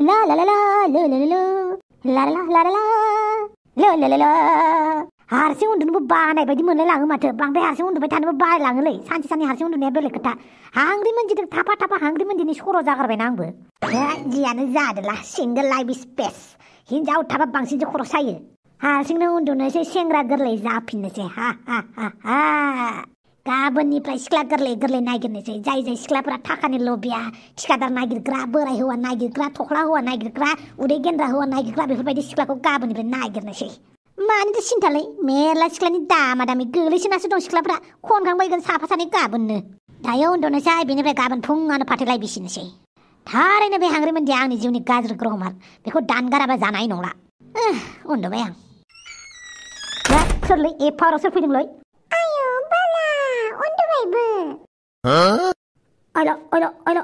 ลาลาลาลาลาลาลาลาลาลาลาลาลาลาลาहारसिं उन्दुनोबो बानाय बायदि मोनलायलाङो माथो बांद्राय हारसिं उन्दुबाय थानोबो बालायलाङोलै सानसे साननै हारसिं उन्दुनाया बेलेग खोथा हांग्रि मोनदिदों थाफा थाफा हांग्रि मोनदिनि सर' जागारबायना आंबो जियानो जादोला सिंगोल लाइफ इज बेस्ट हिनजाव थाबा बांसिनसो खर' सायो हारसिंनो उन्दुनोसै सेंग्रा गोरलै जाफिननोसै हा हा हा हा गाबोननिफ्राय सिख्ला गोरलै गोरलै नागिरनोसै जाय जाय सिख्लाफोरा थाखानि लबिया थिखादार नागिरग्रा बोराय हौवा नागिरग्रा थख्ला हौवा नागिरग्रा उदै गेन्द्रा हौवा नागिरग्रा बेफोरबायदि सिख्लाखौ गाबोननिफ्राय नागिरनोसै मानिथो सिन्थालै मेरला सिख्लानि दामा दामि गोलैसोनासो दं सिख्लाफ्रा खनखांबायगोन साफा सानै गाबोननो दायो उन्दुनोसै बेनिफ्राय गाबोन फुङावनो फाथैलाय बिसिनोसै थारैनो बे हांग्रि मोनदिया आंनि जिउनि गाज्रि ग्रहमार बेखौ दानगाराबा जानाय नंला उन्दुबाय आं दा सोरलै एफाराव सोर फैदोंलै आयौ बाला उन्दुबायबो आयला आयला आयला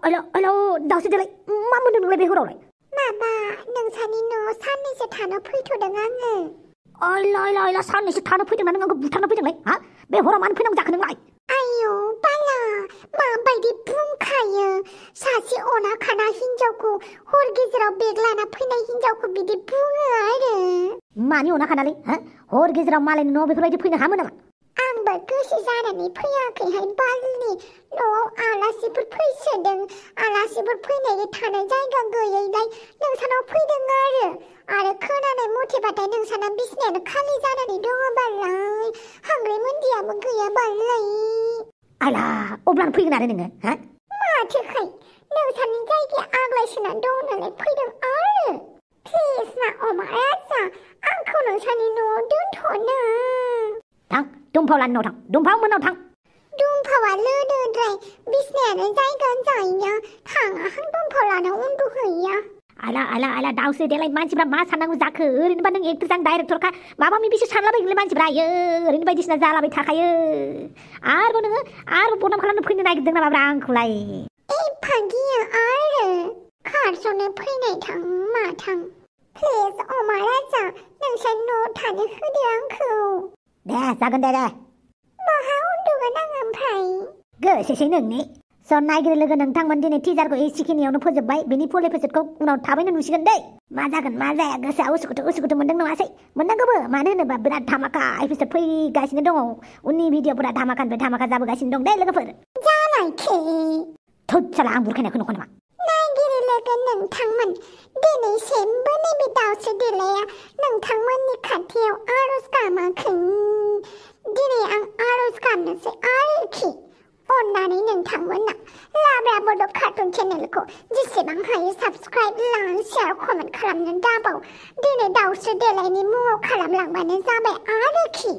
आयला आयला दावसो देलाय मा मोन्दों नोंलाय बे हरावलाय माबा नोंसानि न' साननैसो थानो फैथ'दों आङो आयला आयला आयला साननैसो थानो फैदोंना नों आंखौ बुथारनो फैदोंलाय हा बे हराव मानो फैनांगौ जाखो नोंलाय आयौ बाला माबायदि बुंखायो सासे अना खाना हिनजावखौ हर गेजेराव बेग लाना फैनाय हिनजावखौ बिदि बुङो आरो मानि अना खानालै हा हर गेजेराव मालायनि न' बेफोरबायदि फैनो हामो नामा आंबो गोसो जानानै फैयाखैहाय बालनि न'आव आलासिफोर फैसोदों आलासिफोर फैनायनि थानाय जायगा गैयैलाय नोंसानाव फैदों आरो खोनानाय मथेबाथाय नोंसाना बिसिनायानो खालि जानानै दङ बालाय हांग्रि मोनदियाबो गैया बालाय आयला अब्लानो फैगोन आरो नोङो हा माथोखाय नोंसानि जायगाया आग्लायसोना दं नालाय फैदों आरो प्लिज ना अमा राजा आंखौ नोंसानि न'आव दोनथ'नो थां दुमफाव लानि न'आव थां दुमफाव मोननाव थां दुमफावा लोदोद्राय बिसिनायानो जायगा जायैया थाङाहां दुमफाव लाना उन्दुहैया आला आला आला दावसो देलाय मानसिफ्रा मा साननांगौ जाखो ओरैनोबा नों एक्ट्रेस आं डाइरेक्टरखा माबा माबिसो सानलाबायगोनलै मानसिफ्रा आयो ओरैनो बायदिसिना जालाबाय थाखायो आरोबाव नोङो आरो बदनाम खालामनो फैनो नागिरदों नामाब्रा आंखौलाय फागिया आरो खारस'नो फैनाय थां माथां प्लिज अमा राजा नोंसानि न'आव थानो होदो आंखौ दे जागोन दे बहा उन्दुगोन आं ओमफ्राय गोसोसै नोंनि स' नायगिरि लोगो नोंथांमोन दिनै टिजारखौ एसेखिनियावनो फोजोबबाय बेनि फुल एपिसडखौ उनाव थाबैनो नुसिगोन दै मा जागोन मा जाया गोसोआ उसुखुथु मोनदों नङासै मोननांगौबो मानो होनोबा बिराद धामाका एपिसड फैगासिनो दङ उननि भिडिअफोरा धामाकानिफ्राय धामाका जाबोगासिनो दं दै लोगोफोर जालायखै थोदसाला आं बुरखायनायखौ नंगौ नामा नायगिरि लोगो नोंथांमोन दिनैसिमबो नैबे दावसो देलाया नोंथांमोननि खाथियाव आर'ज गामाखै दिनै आं आर'ज गाबनोसै आरोखि अन्नानै नोंथांमोना लाब्रा बड' कार्टुन चेनेलखौ जेसेबां हायो साबस्क्राइब लाइक शेयार कमेन्ट खालामनो दाबाव दिनै दावसो देलायनि मुङाव खालामलांबानो जाबाय आरोखि